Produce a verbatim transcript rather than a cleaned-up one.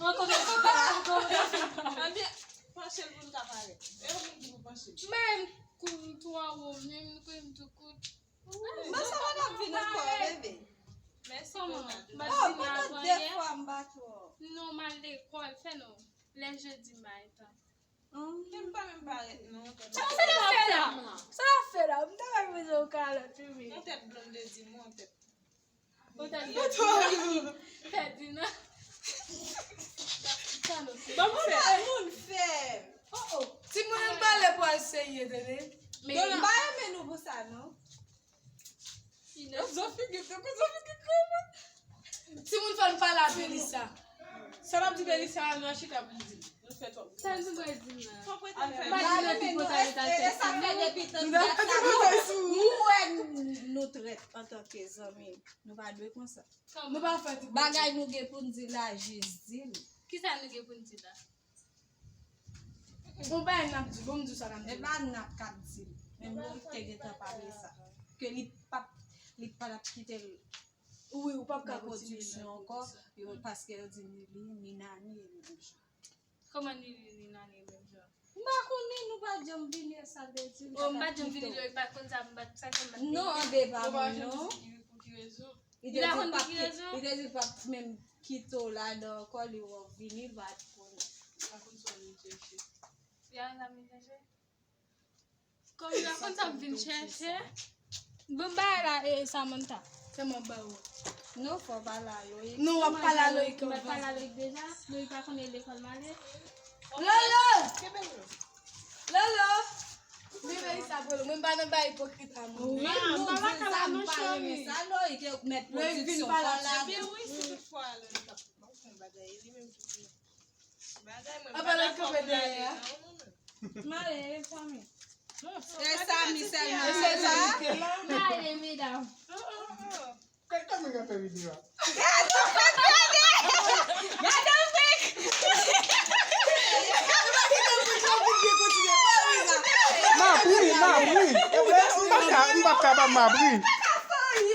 Ankò, ankò, ankò, ankò. Ebyen, panche l pou l ka parèt. E ou menm ki pou panche l. Men, kou m tou anwo, men m kou m tou kout. Bon, sa va n ap vin ankò, bebe. Mèsi, kòman? M ap vin la, de fwa m pa twò. Non, m al lekòl, fè non. Lè jedi, m pa gen tan. Hum. Men m pa menm parèt, non. Sa l ap fè la? Sa l ap fè la? M ta bay poze yon kalòt, wi. Yon tèt blonde de di mwen, yon tèt. Yon tèt blonde. Fèdina. Sa nou fè? Bon, moun fè. Oh, oh. Timoun, ann pale pou al serye, tande. Men m pa renmen nou pou sa, non. Yo, zo figi, tankou zo figi kòman? Timoun, fò n pale a Belisa. Sa n ap di Belisa a, nou chita pou n di l. Nou fè twòp. Sa n tou pral di l la. Fò prete m fè. M pa di nou ti pote ale ta fè. E sa fè depi tan dat la, nou wè nou trèt antanke zanmi. Nou pa dwe konsa. Nou pa fè ti bagay nou gen pou n di la, jis di l. Kisa nou gen pou n di la? Ou bay n ap di, bon, m di w sa n ap di. E pa n ap k ap di l. Men nou te gentan pale sa. Ke li p ap, li p ap kite l. Wi, ou p ap ka kontinye nan pwodiksyon ankò, yo, paske yo di ni li, ni Nani e li menm jan. Kòman ni li, ni Nani e menm jan? M pa konnen, nou pa janm vini, e sa vle di m pa t ap kite w. Oh, m pa janm vini, li pa konn sa, m pa t, sa fè m pa t vini. Non, anbe pa mwen, non. Li pa konn pou ki rezon. Li te di l p ap ki-, li te di l p ap menm kite w ladan ankò, li wè w vini, l pa t konnen. Li pa konn sa w vin chèche. Li pa konn sa m vin chèche. Kòm li pa konn sa m vin chèche. Bon, bay la, e, Samantha. Sèlman ba w. Non, fò w pale a Loïc. Non, w ap pale a Loïc anvan. M pa pale a Loïc deja. Loïc pa konnen lekòl m ale. Lolo! Lolo! Bebe, sa polo. Mwen m pa nan bay ipokrit a moun. Wi, m pa lakay la non, cheri. Sa Loïc, e mèt pwodiksyon fò la. Ebyen wi, si tout fwa Loïc ap fè yon bagay, li menm ki di bagay, mwen m pa dakò pou l ale non. M ale, fanmi. E Samy sèlman, se sa? M ale, medam. Kòman y ap fè videyo a? Gade w fèk! Gade w fèk! M ap ri, m ap ri. M pa ka, m pa ka pa m ap ri.